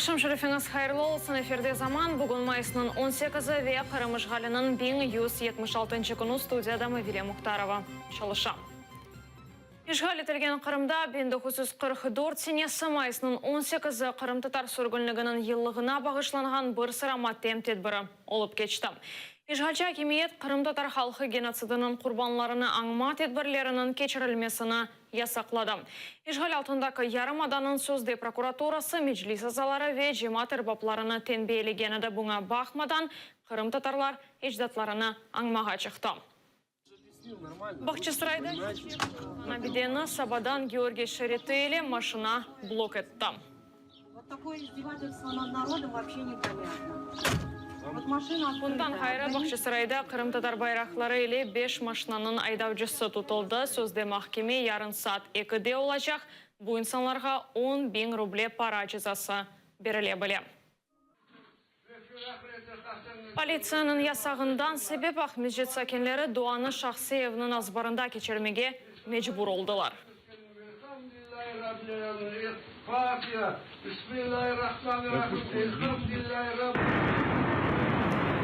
Aqşam şerifiñiz hayırlı olsun, efirde Zaman, bugün mayısnıñ on sekizi ve Qırım işğaliniñ 1176-ncı künü, studiyada Mavile Muhtarova çalışa. İşğal etilgen Qırımda 1944 senesi mayısnıñ on sekizi qırımtatar sürgünliginiñ yıllığına bağışlanğan bir sıra matem tedbiri olıp keçti. İşğalci akimiyet qırımtatar halqı genotsidiniñ qurbanlarını añma tedbirleriniñ keçirilmesini yasaqladı. İşğal altındaki yarımadanıñ sözde prokuraturası Meclis azaları ve cemaat erbaplarını tenbiyelegeni de buña baqmadan qırımtatarlar ecdatlarını añmağa çıqtı. Bağçasarayda qoyulğan abideni sabadan Georgiy şeriti ile maşina blok etti. Bundan ğayrı, Bağçasarayda qırımtatar bayraqları ile beş maşinanıñ aydavcısı tutuldı. Sözde mahkeme yarın saat ekide olacaq. Bu insanlarğa 10.000 ruble para cezası berile bile. Politsiyanıñ yasağından sebep Aqmescit sakinleri duanı şahsiy evniñ azbarında keçirmege mecbur oldılar.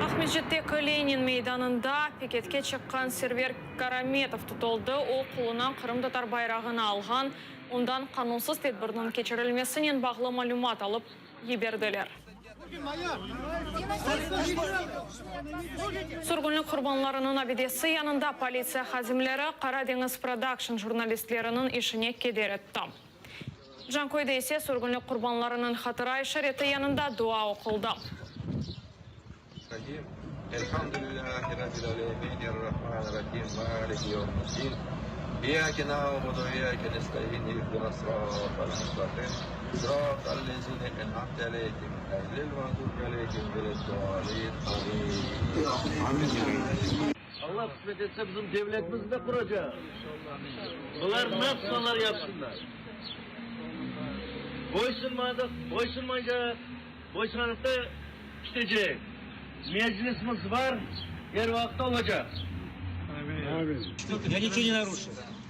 Aqmescitteki Lenin meydanında piketke çıqqan Server Karametov tutuldı. O, qoluna qırımtatar bayrağını alğan, ondan qanunsız tedbirniñ keçirilmesinen bağlı malümat alıp yiberdiler. Sürgünlik qurbanlarınıñ abidesi yanında politsiya hadimleri Qara deñiz prodakşn jurnalistleriniñ işine keder etti. Canköyde ise sürgünlik qurbanlarınıñ hatıra işareti yanında dua oquldı. Allah qısmet etse bizim devletimizni de quracaq. Bular nasılsalar yapsınlar. Boysunmadıq, boysunmaycaq. Boysunıp da kitecek. Meclisimiz bar, er vaqıt olacaq.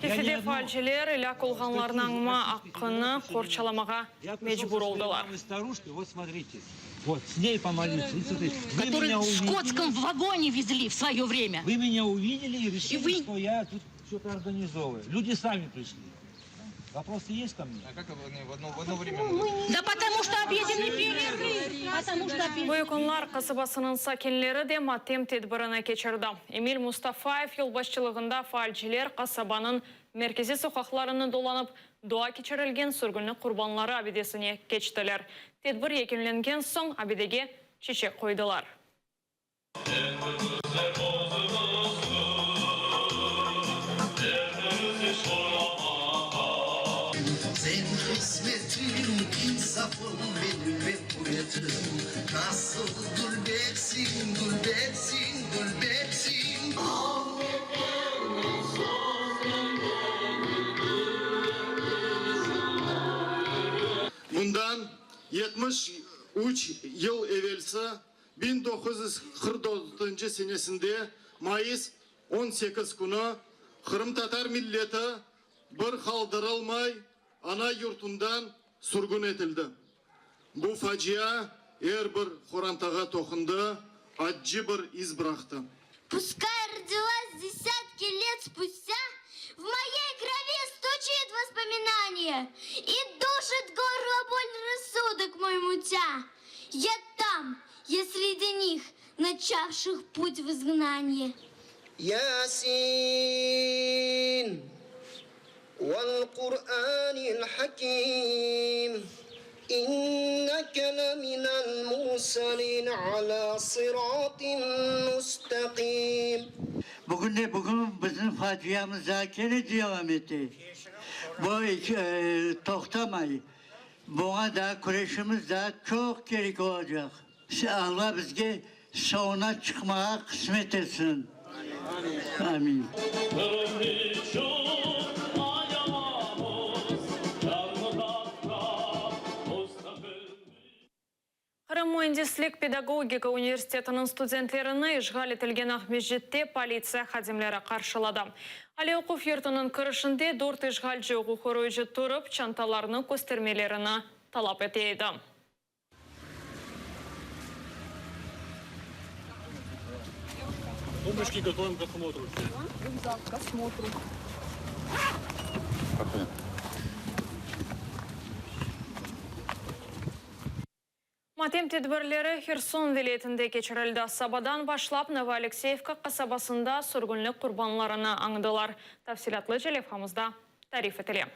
Kefede faalciler elâk olğanlarnı añma aqqını qorçalamağa mecbur oldılar. Büyük Onlar qasabasınıñ sakinleri de matem tedbirini keçirdi. Emil Mustafayev yolbaşçılığında faalciler qasabanıñ merkeziy soqaqlarını dolanıp, dua keçirilgen sürgünlik qurbanları abidesine keçtiler. Tedbir yekünlengen soñ abidege çiçek qoydılar. Sen qısmetim, insafım benim ve quvetim, Nasıl dülbersiñ, dülbersiñ, dülbersiñ. Bundan 73 yıl evelsi 1944 senesinde mayıs 18 künü qırımtatar milleti bir qaldırılmay ana yurtundan sürgün etildi. Bu facia er bir qorantağa toqundı, accı bir iz bıraqtı. Пускай родилась десятки лет спустя, В моей крови стучит воспоминание И душит горло боль рассудок мой мутя. Я там, я среди них, начавших путь в изгнанье. Yasin vel Qur'anil Hakim inneke leminel murselin ala sıratin mustaqim. Bugün de bugün bizim faciamız daa kene devam ete. Bu toqtamay. Buña daa küreşimiz daa çoq kerek olacaq. Alla bizge soñuna çıqmağa qısmet etsin. Amin. Qırım müendislik-pedagogika universitetiniñ studentlerini işğal etilgen Aqmescitte politsiya hadimleri qarşıladı. Aliy oquv yurtunıñ kirişinde dört işğalci uquq qoruyıcı turıp, çantalarını köstermelerini talap ete edi. Тумбочки готовим к осмотру все. Рюкзак к осмотру. Matem tedbirleri Herson vilâyetinde keçirildi. Sabadan başlap Novoalekseyevka qasabasında sürgünlik qurbanlarını añdılar. Tafsilâtlıca levhamızda tarif etile.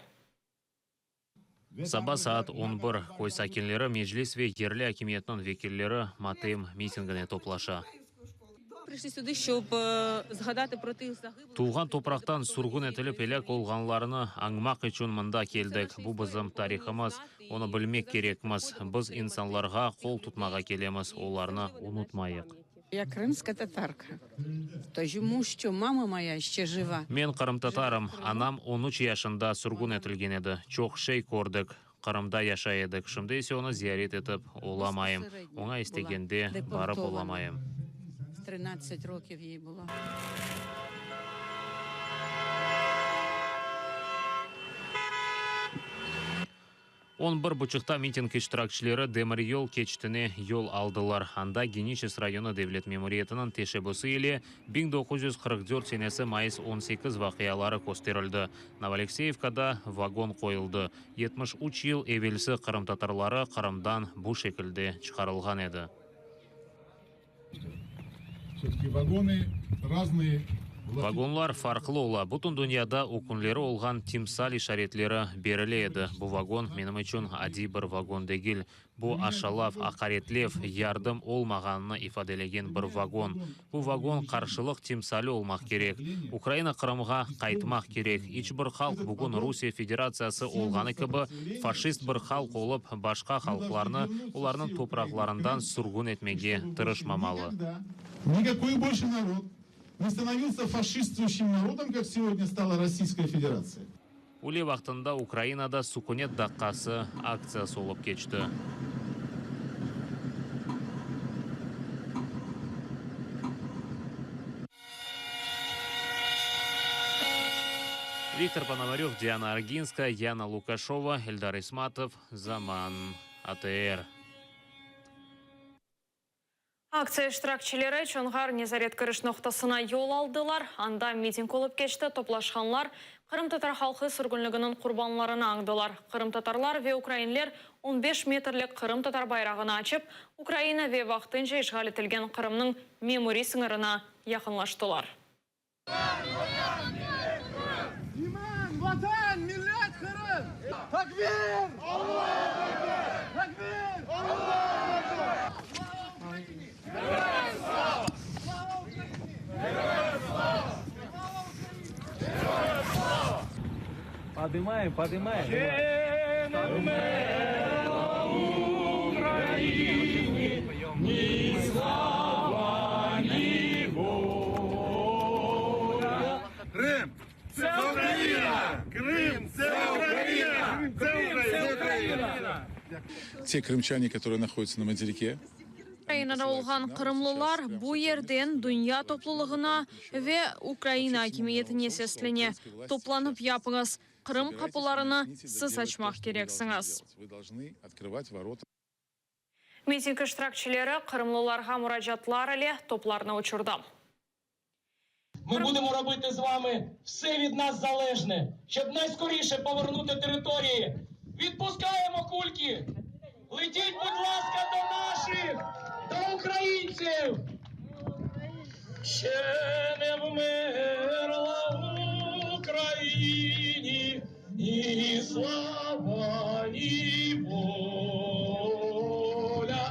Saba saat on bir, köy sakinleri, meclis ve yerli akimiyetniñ vekilleri matem mitingine toplaşa. Tuvğan topraqtan sürgün etilip elâk olğanlarnı añmaq içün mında keldik. Bu bizim tarihımız, onı bilmek kerekmiz. Biz insanlarğa qol tutmağa kelemiz, olarnı unutmayıq. Ya krımska tatarka, tomu şço mama moya şçe jıva. Men qırımtatarım. Anam on üç yaşında sürgün etilgen edi. Çoq şey kördik. Qırımda yaşay edik. Şimdi ise onı ziyaret etip olamayım. Oña istegende barıp olamayım. Trinadtsat rokiv yey bulo. On bir buçuqta miting iştirakçileri demiryol keçitine yol aldılar. Anda Geniçesk rayonı devlet memuriyetiniñ teşebbüsi ile 1944 senesi mayıs 18 vaqiaları kösterildi. Novoalekseyevkada vagon qoyuldı. 73 yıl evelsi qırımtatarları Qırımdan bu şekilde çıqarılğan edi. Vagonlar farqlı ola, bütün dünyada o künleri olğan timsal işaretleri berile edi. Bu vagon menim içün adiy bir vagon degil. Bu aşalav, aqaretlev, yardım olmağanını ifadelegen bir vagon. Bu vagon qarşılıq timsali olmaq kerek. Ukraina Qırımğa qaytmaq kerek. İç bir halq bugün Rusiye Federatsiyası olğanı kibi faşist bir halq olıp, başqa halqlarnı olarnıñ topraqlarından sürgün etmege tırışmamalı. Nikakoy bolşe narod ne stanovился faşistvuющим narodom, kak segodnâ stala Rossiyskaya Federatsiya. Üyle vaqtında Ukrainada Sukünet daqqası aktsiyası olıp keçti. Viktor Ponomarev, Diana Arginskaya, Yana Lukaşova, Eldar İsmatov, Zaman, ATR. Aktsiya iştirakçileri Çonğar nezaret kiriş noqtasına yol aldılar. Anda miting olıp keçti, toplaşqanlar qırımtatar halqı sürgünliginiñ qurbanlarını añdılar. Qırımtatarlar ve ukrainler on beş metrlik qırımtatar bayrağını açıp, Ukraina ve vaqtınca işğal etilgen Qırımnıñ memuriy sıñırına yaqınlaştılar. İman, Vatan, millet, Qırım! Takbir! Allahu Ekber! Takbir! Allahu Ekber! Slava Ukraini! Heroyam slava! Slava Ukraini! Heroyam slava! Slava Ukraini! Heroyam slava! Podıymayem, podıymayem. Şçe ne vmerla Ukraini ni slava, ni volâ. Krım, tse Ukraina! Krım, tse Ukraina! Krım, tse Ukraina! Te krımçane, kotorıye nahodyatsya na materike. Ukrainada olğan qırımlılar bu yerden dünya toplulığına ve Ukraina akimiyetine seslene, toplanıp yapıñız, Qırım qapılarını siz açmaq kereksiñiz. Miting iştirakçileri qırımlılarğa muracaatlar ile toplarnı uçurdı. Mı budemo robıtı z vamı vse vid nas zalejne, şçob nayskorishe povernuti territoriyi. Vidpuskayemo kulki! Letit, bud laska, do nashıh, do ukraintsiv! Şçe ne vmerla Ukraini ni slava, ni volâ.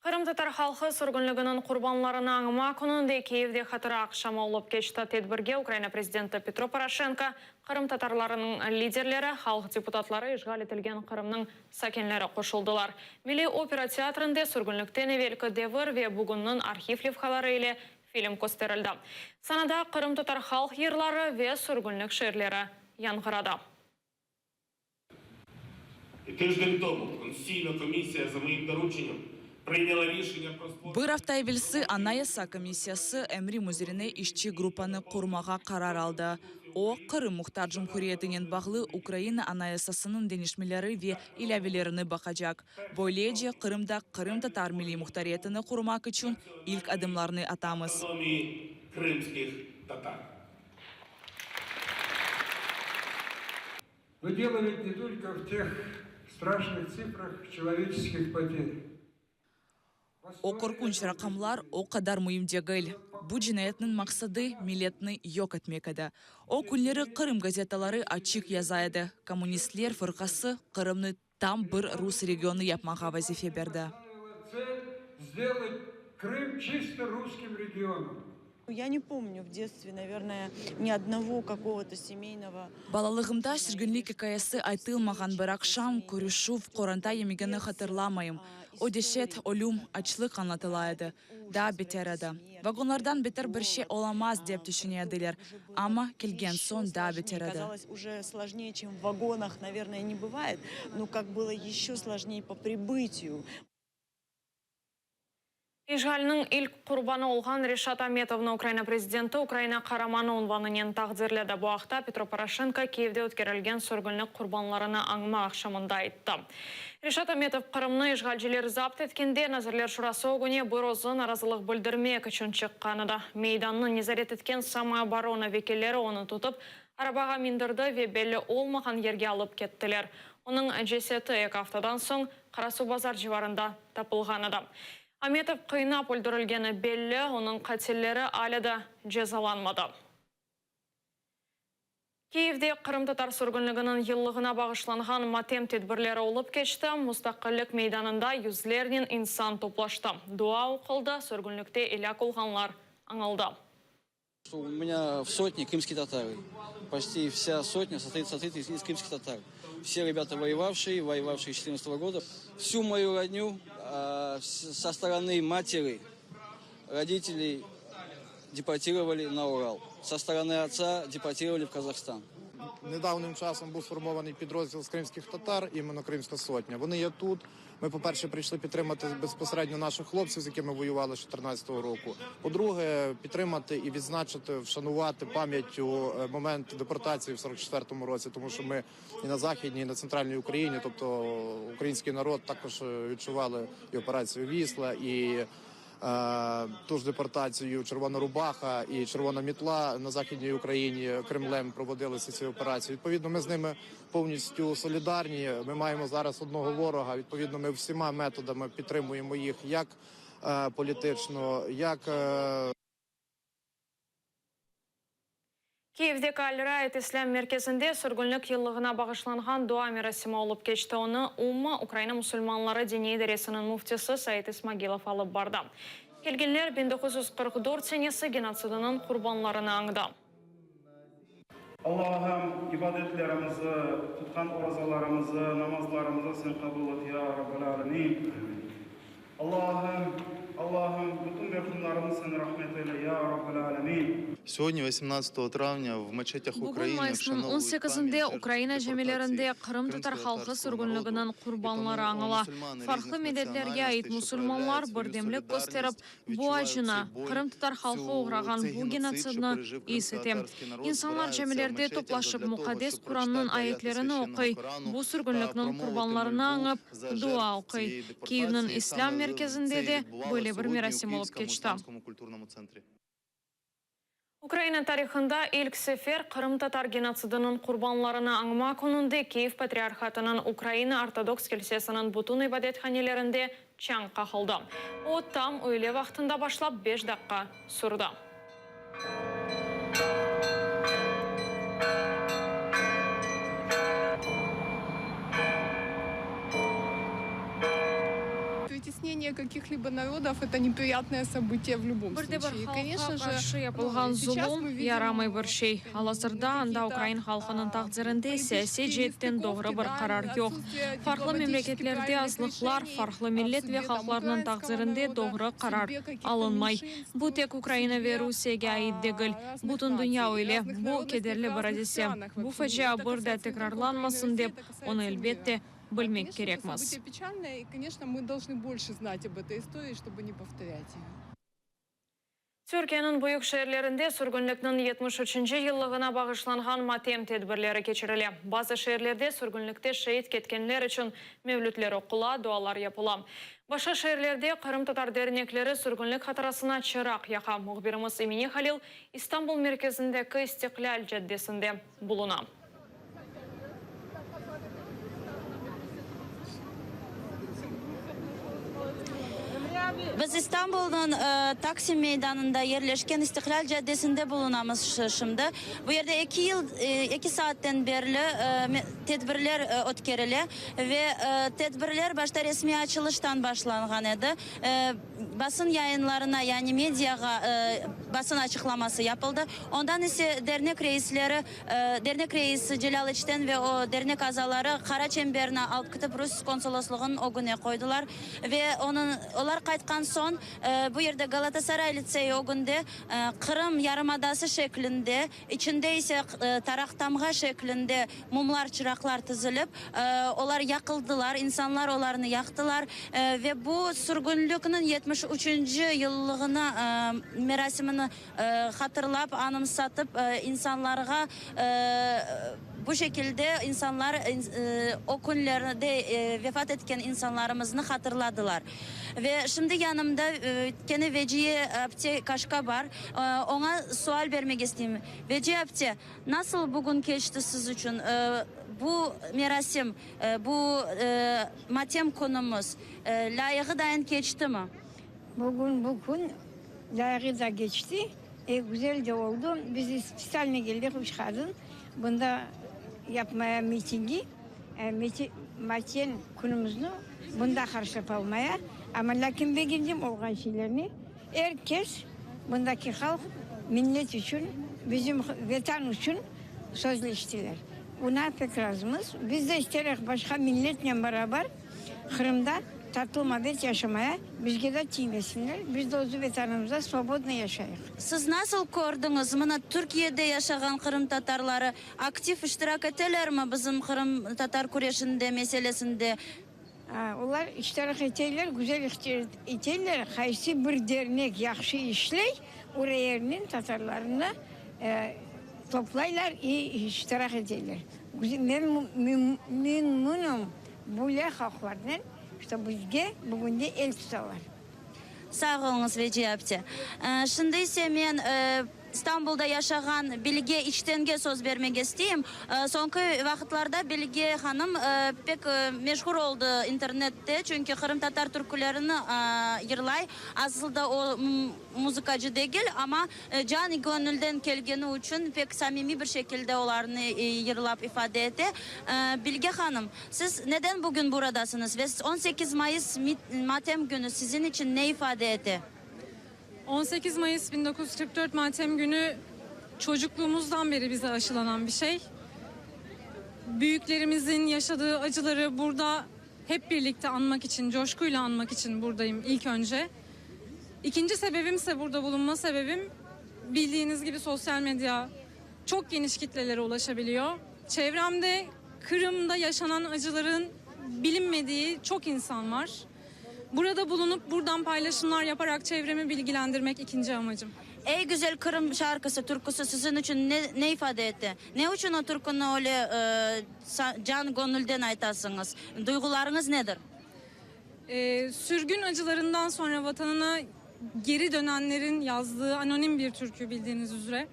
Qırımtatar halqı sürgünliginiñ qurbanlarını añma kününde Kiyevde hatıra aqşamı olıp keçti. Tedbirge Ukraina prezidenti Petro Poroşenko, qırımtatarlarınıñ liderleri, halq deputatları, işğal etilgen Qırımnıñ sakinleri qoşuldılar. Milliy opera teatrinde sürgünlikten evelki devir ve bugünniñ arhiv levhaları ile film kösterildi. Sanada qırımtatar halq yırları ve sürgünlik şiirleri yañğıradı. Tijden tomu Konstitutsiyna komissiya za moyım doruçenням prıyняла rişення pro Bir afta evelsi Anayasa komissiyası emrim üzerine işçi gruppanı qurmağa qarar aldı. O, Qırım Muhtar Cumhuriyetinen bağlı Ukraina Anayasasınıñ deñişmeleri ve ilâvelerini baqacaq. Böylece, Qırımda qırımtatar milliy muhtariyetini qurmaq içün ilk adımlarnı atamız. Но дело ведь не только в тех страшных цифрах человеческих потерь. O qorqunç raqamlar o qadar müim degil. Bu cinayetniñ maqsadı milletni yoq etmek edi. O künleri Qırım gazetaları açıq yaza edi, Kommunistler fırqası Qırımnı tam bir rus regionı yapmağa vazife berdi. Сделать Крым чисто русским регионом. Я не pomnyu v detstve, navernoye, ni odnogo kakogo-to semeynogo. Balalığımda sürgünlik ikâyesi aytılmağan bir aqşam, körüşüv, qoranta yemegini hatırlamayım. O deşet, ölüm, açlıq añlatıla edi. Daa beter edi. Vagonlardan beter bir şey olamaz, dep tüşüne ediler. Amma kelgen soñ daa beter edi. Казалось, уже сложнее, чем в vagonах, наверное, не бывает, но как было еще сложнее по прибытию. İşğalniñ ilk qurbanı olğan Reşat Ametovnı Ukraina prezidenti Ukraina Qaramanı unvanınen taqdirledi. Bu aqta Petro Poroşenko Kiyevde ötkerilgen sürgünlik qurbanlarını añma aqşamında ayttı. Reşat Ametov Qırımnı işğalciler zapt etkende Nazirler Şurası ögüne bir özü narazılıq bildirmek içün çıqqan edi. Meydannı nezaret etken samooborona vekilleri onı tutıp, arabağa mindirdi ve belli olmağan yerge alıp kettiler. Onıñ ceseti eki aftadan soñ Qarasuvbazar civarında tapılğan edi. Ametov qıynap öldürilgeni belli, onıñ qatilleri alâ da cezalanmadı. Kiyevde qırımtatar sürgünliginiñ yıllığına bağışlanğan matem tedbirleri olıp keçti. Mustaqillik meydanında yüzlernen insan toplaştı. Dua oquldı, sürgünlikte elâk olğanlar añıldı. U меня в сотне крымские татары. Почти вся сотня состоит, состоит из, из крымских татар. Все ребята воевавшие, воевавшие с 14 года. Всю мою родню э, со стороны матери родителей депортировали на Урал. Со стороны отца депортировали в Казахстан. Недавнім часом був сформований підрозділ з кримських татар, іменно Кримська сотня. Вони є тут. Ми, по-перше, прийшли підтримати безпосередньо наших хлопців, з якими воювали з 2014 року. По-друге, підтримати і відзначити, вшанувати пам'яттю е, момент депортації в 44-му році, тому що ми і на західній, і на центральній Україні, тобто український народ також е, відчували і операцію Вісла, і е, ту ж депортацію Червона Рубаха і Червона Мітла на західній Україні Кремлем проводилися ці операції. Відповідно, ми з ними повністю солідарні. Ми маємо зараз одного ворога. Відповідно, ми всіма методами підтримуємо їх як е, політично, як е, Kiyevdeki Al-Raid İslâm merkezinde sürgünlik yıllığına bağışlanğan dua merasimi olıp keçti. Onı Umma Ukraina musulmanları diniy idaresiniñ müftisi Said İsmagilov alıp bardı. Kelgenler 1944 senesi genotsidiniñ qurbanlarını añdı. Allahım, ibadetlerimizi, tutqan orazalarımızı, namazlarımızı Sen qabul et, ya Rabbel Alemin. Allahım, Allahım, bütün merhumlarımız Sen rahmet eyle, ya Rabbel Alemin. Сьогодні, 18 травня, в мечетях Bugün України mayısnıñ on вшановують sekizinde пам'ять жертв Ukraina camilerinde депортації qırımtatar halqı кримсько-татарського sürgünliginiñ народу. І qurbanları тому añıla. мусульмани Farqlı різних milletlerge ait національностей, що musulmanlar проявляють свою birdemlik kösterip, солідарність, bu відчувають acını, цей боль, qırımtatar halqı цю, oğrağan цей bu геноцид, що genotsidni пережив is ete. кримсько-татарський народ, İnsanlar збираються в camilerde мечетях toplaşıp задля того, muqaddes щоб Qurannıñ прочитати аяти ayetlerini священного oquy, Корану bu та sürgünlikniñ промовити qurbanlarını мольбу añıp, за dua жертв oquy. цієї Kiyevniñ депортації. İslâm Саме merkezinde це і de відбувалося böyle bir сьогодні у merasim olıp Київському keçti. ісламському культурному центрі. Ukraina tarihında ilk sefer qırımtatar genotsidiniñ qurbanlarını añma kününde Kiyev Patriarhatınıñ Ukraina Ortodoks kilsesiniñ bütün ibadethanelerinde çañ qaqıldı. O, tam üyle vaqtında başlap beş daqqa sürdi. Притеснение каких-либо народов это неприятное событие в любом Bir de bir случае. И, halqqa конечно же, qarşı yapılğan ну, сейчас zulum мы видим yaramay bir şey. Al-azırda anda ukrain halqınıñ taqdirinde siyasiy ceetten doğru bir qarar yoq. Farqlı memleketlerde azlıqlar, farqlı millet ve halqlarnıñ taqdirinde doğru qarar alınmay. Bu tek Ukraina ve Rusiyege ait degil. Bütün dünya öyle. Bu kederli bir adise. Bu facia bir daa tekrarlanmasın dep, onı, elbette, bilmek kerekmiz. Событие печальное, и, конечно, мы должны больше знать об этой истории, чтобы не повторять ее. Türkiyeniñ büyük şeerlerinde sürgünlikniñ yetmiş üçünci yıllığına bağışlanğan matem tedbirleri keçirile. Bazı şeerlerde sürgünlikte şeit ketkenler içün mevlütler oqula, dualar yapıla. Başqa şeerlerde qırımtatar dernekleri sürgünlik hatırasına çıraq yaqa. Mühbirimiz Emine Halil İstanbul merkezindeki İstiqlâl caddesinde buluna. Biz İstanbulnıñ Taksim meydanında yerleşken İstiqlâl caddesinde bulunamız şimdi. Bu yerde eki yıl, eki saatten berli tedbirler ötkerile ve tedbirler başta resmiy açılıştan başlanğan edi. Basın yayınlarına, yani mediağa basın açıqlaması yapıldı. Ondan ise dernek reisleri, dernek reisi Celâl İçten ve o dernek azaları qara çemberni alıp kitip rus konsoloslığınıñ ögüne qoydılar. Ve onıñ, olar qaytqan soñ bu yerde Galatasaray litseyi ögünde Qırım yarımadası şeklinde, içinde ise taraq tamğa şeklinde mumlar, çıraqlar tizilip, olar yaqıldılar, insanlar olarnı yaqtılar ve bu sürgünlikniñ 73-nci yıllığını merasimini hatırlap, anımsatıp, insanlarğa bu şekilde insanlar o künlerde vefat etken insanlarımıznı hatırladılar. Ve şimdi yanımda kene Veciye apte Kaşka bar. Oña sual bermek isteyim. Veciye apte, nasıl bugün keçti siz içün bu merasim, bu matem künümiz? Lâyığı dayın keçtimi? Bugün bu kün lâyığı da keçti, güzel de oldu. Biz spetsialno keldik, üç qadın, bunda yapmaya mitingi. Matem künümizni bunda qarşılap almaya, amma lâkin begendim olğan şeylerni. Er kes, bundaki halq millet içün, bizim Vetan içün sözleştiler. Buna pek razımız. Biz de isterik başqa milletnen beraber Qırımda tatlı mabet yaşamaya, bizge de tiymesinler, biz de özü Vetanımızda svobodno yaşayıq. Siz nasıl kördiñiz, mına Türkiyede yaşağan qırımtatarları Aktiv iştirak etelermi bizim qırımtatar küreşinde, meselesinde? Olar iştirak eteler, güzel iştirak eteler. Qaysı bir dernek yahşı işley, ora yerniñ tatarlarını toplaylar i iştirak eteler. Men memnunım böyle halqlarnen, şto bizge bugünde el tutalar. Sağ oluñız, Veciye apte. Şimdi ise men İstanbulda yaşağan Bilge İçtenge söz bermege isteyim. Soñki vaqıtlarda Bilge hanım pek meşhur oldı internette, çünki qırımtatar türkülerini yırlay. Asılda o muzıkacı degil, amma can-göñülden kelgeni içün pek samimiy bir şekilde olarnı yırlap ifade ete. Bilge hanım, siz neden bugün buradasıñız ve 18 mayıs matem künü siziñ içün ne ifade ete? 18 Mayıs 1944 matem günü çocukluğumuzdan beri bize aşılanan bir şey. Büyüklerimizin yaşadığı acıları burada hep birlikte anmak için, coşkuyla anmak için buradayım ilk önce. İkinci sebebimse burada bulunma sebebim bildiğiniz gibi sosyal medya çok geniş kitlelere ulaşabiliyor. Çevremde Kırım'da yaşanan acıların bilinmediği çok insan var. Burada bulunup buradan paylaşımlar yaparak çevremi bilgilendirmek ikinci amacım. Ey güzel Qırım şarkısı, türküsi siziñ içün ne, ne ifade ete? Ne içün o türküni öyle can göñülden aytasıñız? Duyğularıñız nedir? Sürgün acılarından sonra vatanına geri dönenlerin yazdığı anonim bir türkü bildiğiniz üzere.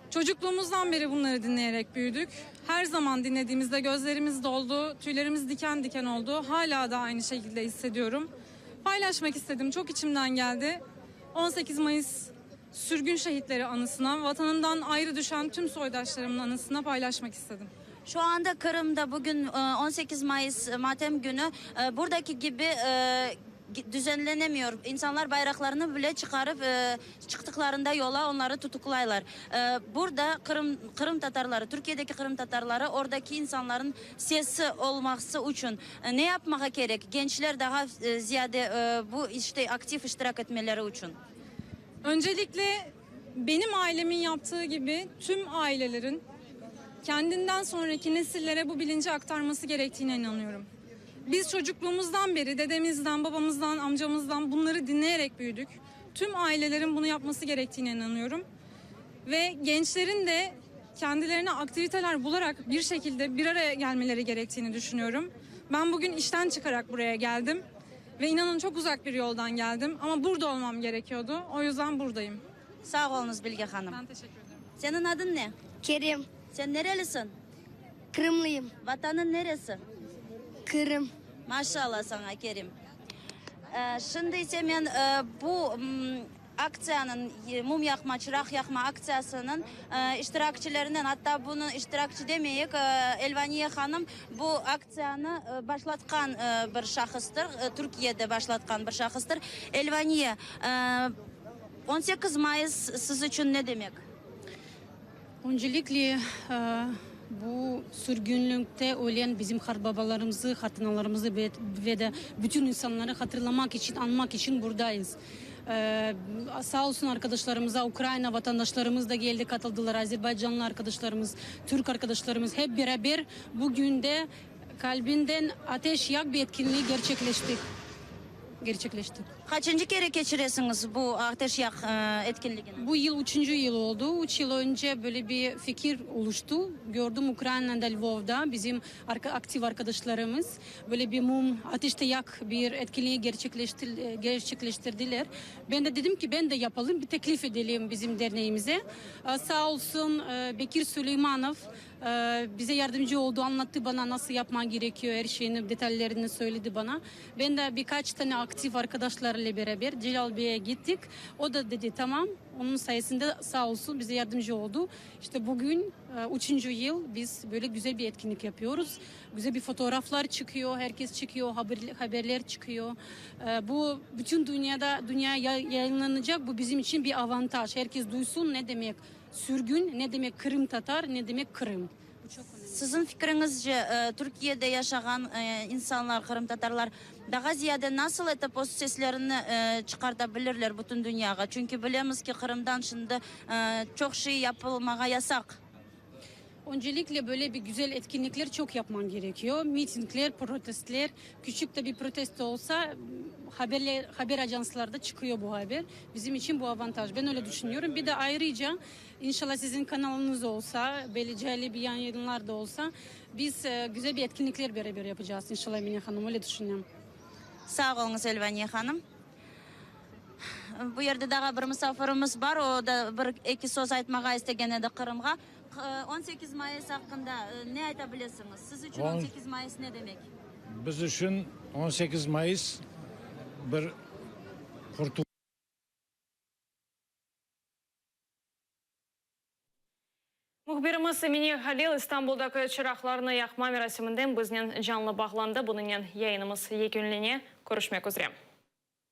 Çocukluğumuzdan beri bunları dinleyerek büyüdük. Her zaman dinlediğimizde gözlerimiz doldu, tüylerimiz diken diken oldu. Hala da aynı şekilde hissediyorum. Paylaşmak istedim, çok içimden geldi. 18 Mayıs sürgün şehitleri anısına, vatanından ayrı düşen tüm soydaşlarımın anısına paylaşmak istedim. Şu anda Qırımda bugün 18 Mayıs matem künü buradaki kibi düzenlenemiyor. İnsanlar bayraqlarını bile çıqarıp, çıqtıqlarında yola onları tutuqlaylar. Burada Qırım, qırımtatarları, Türkiyedeki qırımtatarları oradaki insanların sesi olması içün ne yapmağa kerek, gençler daha ziyade bu işte aktiv iştirak etmeleri içün? Öncelikle benim ailemin yaptığı gibi tüm ailelerin kendinden sonraki nesillere bu bilinci aktarması gerektiğine inanıyorum. Biz çocukluğumuzdan beri dedemizden, babamızdan, amcamızdan bunları dinleyerek büyüdük. Tüm ailelerin bunu yapması gerektiğine inanıyorum. Ve gençlerin de kendilerine aktiviteler bularak bir şekilde bir araya gelmeleri gerektiğini düşünüyorum. Ben bugün işten çıkarak buraya geldim. Ve inanın çok uzak bir yoldan geldim ama burada olmam gerekiyordu. O yüzden buradayım. Sağ olunız Bilge hanım. Ben teşekkür ederim. Senin adın ne? Kerim. Sen nerelisin? Kırımlıyım. Vatanın neresi? Kırım. Maşallah sana Kerim. Şimdi ise men bu aktsiyanıñ, mum yaqma, çıraq yaqma aktsiyasınıñ iştirakçilerinden, atta bunı iştirakçi demeyik, Elvaniye hanım bu aktsiyanı başlatqan bir şahıstır, Türkiyede başlatqan bir şahıstır. Elvaniye, 18 mayıs siz içün ne demek? Öncelikle bu sürgünlikte ölen bizim qartbabalarımızı, qartanalarımızı ve de bütün insanları hatırlamaq içün, añmaq içün buradayız. Sağ olsun arkadaşlarımıza, Ukraina vatandaşlarımız da geldi, qatıldılar, azerbaycanlı arkadaşlarımız, türk arkadaşlarımız, hep beraber bugün de Kalbinden ateş yak bir etkinliği gerçekleştik. Gerçekleştik. Qaçıncı kere keçiresiñiz bu ateş yaq etkinligini? Bu yıl üçüncü yıl oldu. Üç yıl önce böyle bir fikir oluştu. Gördüm Ukrainada, Lvovda bizim aktiv arkadaşlarımız böyle bir mum ateşte yak bir etkinliği gerçekleştirdiler. Ben de dedim ki ben de yapalım, bir teklif edelim bizim derneğimize. Sağ olsun Bekir Süleymanov Bize yardımcı oldu, anlattı bana nasıl yapman gerekiyor, er şeyini, detallerini söyledi bana. Ben de birkaç tane aktiv arkadaşlar ile beraber Celal Bey'e gittik. O da dedi tamam, onun sayesinde sağ olsun bize yardımcı oldu. İşte bugün üçüncü yıl biz böyle güzel bir etkinlik yapıyoruz. Güzel bir fotoğraflar çıkıyor, herkes çıkıyor, haberler çıkıyor. Bu bütün dünyada, dünyaya yayınlanacak, bu bizim için bir avantaj. Herkes duysun ne demek Sürgün, ne demek qırımtatar, ne demek Qırım. Bu çoq önemli. Siziñ fikriñizce, Türkiyede yaşağan insanlar, qırımtatarlar daha ziyade nasıl etip öz seslerini çıqarta bilirler bütün dünyağa? Çünki bilemiz ki, Qırımdan şimdi çoq şey yapılmağa yasaq. Öncelikle böyle bir güzel etkinlikler çoq yapman gerekiyor. Mitingler, protestler, küçük de bir protesto olsa, haberler, haber ajanslarda çıqıyor bu haber. Bizim içün bu avantaj. Ben öyle düşünüyorum. Bir de ayrıca inşallah sizin kanalınız olsa, böyle cali bir yayınlar da olsa, biz güzel bir etkinlikler beraber yapacağız inşallah Emine hanım, öyle düşünüyorum. Sağ oluñız, Elvaniye hanım. Bu yerde daa bir musafirimiz bar, o da bir eki söz aytmağa istegen edi Qırımğa. 18 mayıs aqqında ne ayta bilesiñiz? Siz içün 18 mayıs ne demek? Biz içün 18 mayıs bir qurtulış. Mühbirimiz Emine Halil İstanbuldaki çıraqlarnı yaqma merasiminden biznen canlı bağlandı. Bunıñnen yayınımız yekünlene. Körüşmek üzre.